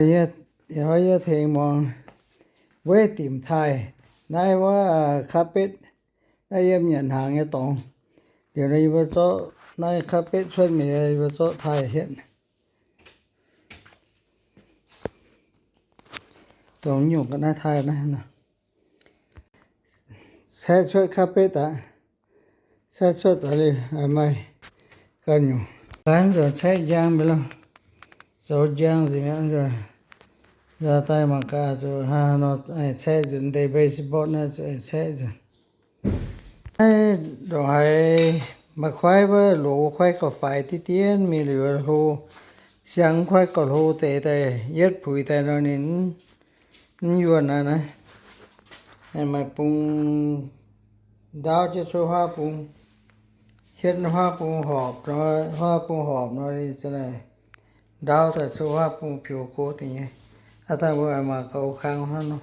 Yie, yie tengx muangx weiv dimc taaih naaiv wuov carpet, naaiv yiem nyanc hnaangx nyei dorngx. Liuz naaiv yie mbuo zorqv naaiv carpet cuotv mingh, yie mbuo zorqv taaih hietv. Dongh nyungc ga'naaiv taaih naaiv, caeqv cuotv carpet daaih, caeqv cuotv daaih liuz maaih ganh nyungc. Ganh nzuonx caeqv njang mingh loh, zoux njang nzengc mi'aqv nzuonx. Nzuonx daaih mangc gaax zuqc hnangv haaix nor, caeqv nzunc deix baseball naaiv zuqc caeqv nzunc. Naaiv ndongc haaix maaih kuaaiv wuov, loz wuov kuaaiv gauh faix diqv dien mingh liuz hlo, siang kuaaiv gauh hlo deix daaih, yietv puix daaih nor ninh mv yuonh aqv naaiv. Maaih bung ndaauv jienv cuotv huaav bung, hietv huaav bung horpc nor, huaav bung horpc nor ninh za'naaic ndaauv daaih cuotv huaav bung pioux go dingc nyei. Aav dangh mbuo mangc gauh kang hnangv nor.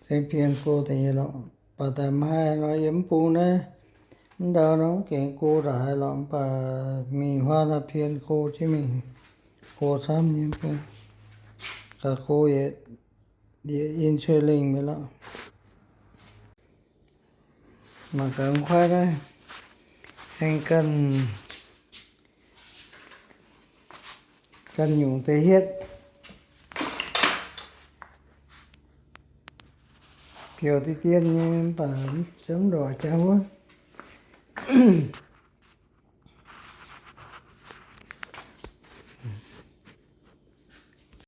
Zengv pien go deix nyei lorqc. Baac daaih maiv haih nor, yiem mv bung naaiv, mv ndau nor mv gaengh go ndongc haaix lorqc, mv baac mingh huaav naaiv pien go jienv mingh, go camv nyei. Gaax go yietc, yietc in cuei lengh mi'aqv lorqc. Mangc gaax kuaaiv naaiv, aengx ganh, ganh nyungc deix hietv, pioux diqv dien nyei, mv baac mv ndongc jangx wuov.